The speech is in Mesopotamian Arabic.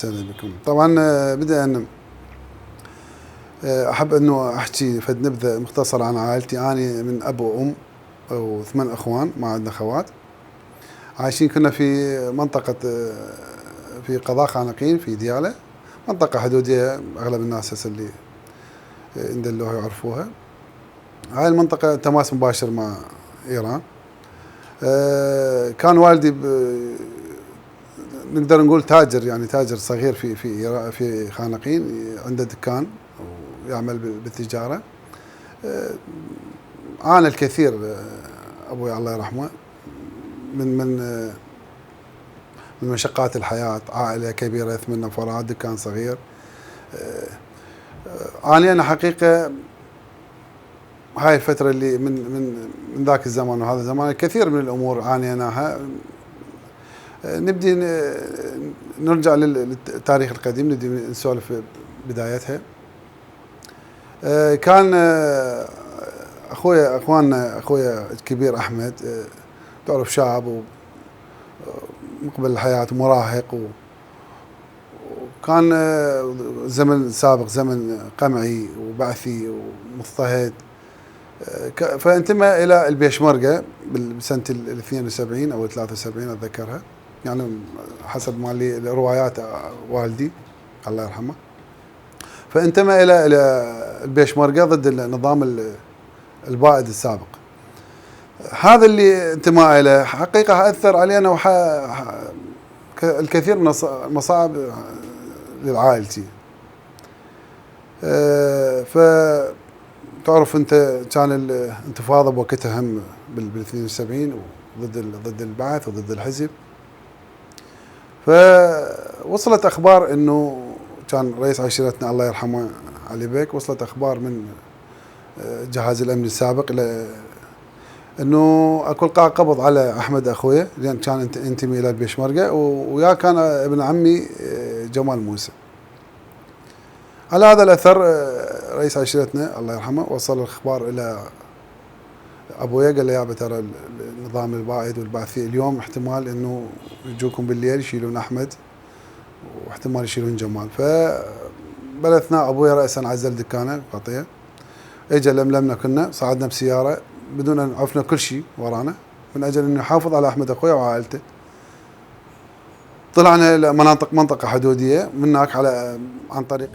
اهلا بكم. طبعا بدءا احب انه احكي فد نبذه مختصره عن عائلتي. اني من اب وام و8 اخوان، ما عندنا خوات. عايشين كنا في منطقه في قضاء خانقين في دياله، منطقه حدوديه اغلب الناس هسه اللي يندلوها يعرفوها. هاي المنطقه تماس مباشر مع ايران. كان والدي نقدر نقول تاجر، يعني تاجر صغير في خانقين، عنده دكان ويعمل بالتجاره. عانى الكثير ابوي الله يرحمه من مشقات الحياه، عائله كبيره 8 افراد، دكان صغير. عانينا حقيقه هاي الفتره اللي من ذاك الزمان وهذا الزمان، الكثير من الامور عانيناها. نبدي نرجع للتاريخ القديم، نبدي نسولف بدايتها. كان اخويا الكبير احمد، تعرف شاب ومقبل الحياه ومراهق، وكان زمن سابق، زمن قمعي وبعثي ومضطهد. فانتمى الى البيشمركه بسنه 72 او 73 اتذكرها، يعني حسب ما لي روايات والدي الله يرحمه. فانتمى الى البيشمركه ضد النظام البائد السابق. هذا اللي انتماء له حقيقه اثر علينا الكثير من المصاعب لعائلتي. فتعرف انت كان الانتفاضه بوقتها هم بال 72 ضد البعث وضد الحزب. فوصلت اخبار انه كان رئيس عشيرتنا الله يرحمه علي بيك، وصلت اخبار من جهاز الامن السابق انه اكو القاء قبض على احمد اخويا، لان كان ينتمي الى البيشمركه، ويا كان ابن عمي جمال موسى. على هذا الاثر رئيس عشيرتنا الله يرحمه وصل الاخبار الى ابويا، قال له يابا ترى النظام البائد والبعثي اليوم احتمال انه يجوكم بالليل يشيلون احمد، واحتمال يشيلون جمال. فبلثنا ابويا راسا عزل دكانه قطيه، اجى لملمنا كنا، صعدنا بسياره بدون ان عرفنا كل شيء ورانا، من اجل انه يحافظ على احمد اخويا وعائلته. طلعنا الى منطقه حدوديه من هناك عن طريق